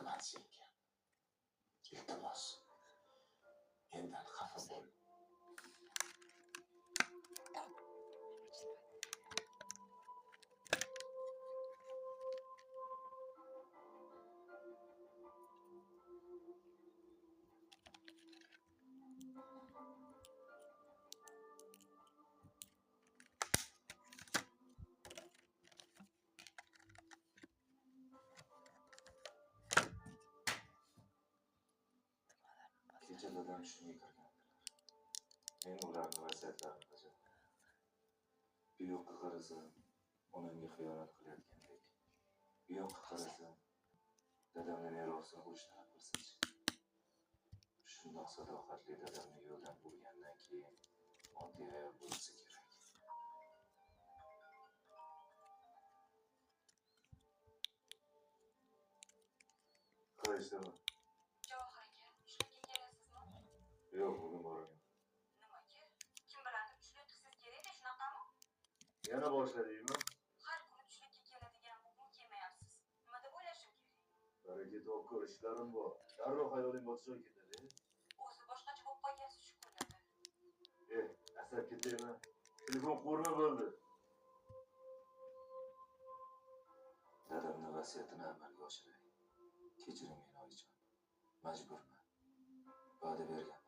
Rahmat senga. Iltimos. Mendan xafa bo'lma. Kecha dadam tushimga kirgandilar. Men ularni vasiyatlarini bajardim. Bu yoqqa qarasam, onamga xiyonat qilayotgandek. Bu yoqqa qarasam, dadamni merosini urush talab qilsa-chi. Shundoq sadoqatli dadamni yo'ldan urgandan keyin oddiy ayol bo'lsa kerak. Ha, eshitaman. Yo'q, bugun boraman. Nimaga? Kim bilandir tushlik qilsangiz kerak-da, shunaqami? Yana boshladingmi? Har kuni tushlikka keladigan bugun kelmayapsiz. Nima deb o'ylashim kerak? Baraka topkur, ishlarim bor. Darrov xayoling boshqa joyga ketadi. O'zi boshqacha bo'lib qolgansiz shu kunlarda. Asab ketaymi? Telefon qo'rma bo'ldi. Dadamni vasiyatini amalga oshiray. Kechiring meni, oyijon. Majburman. Va'da berganman.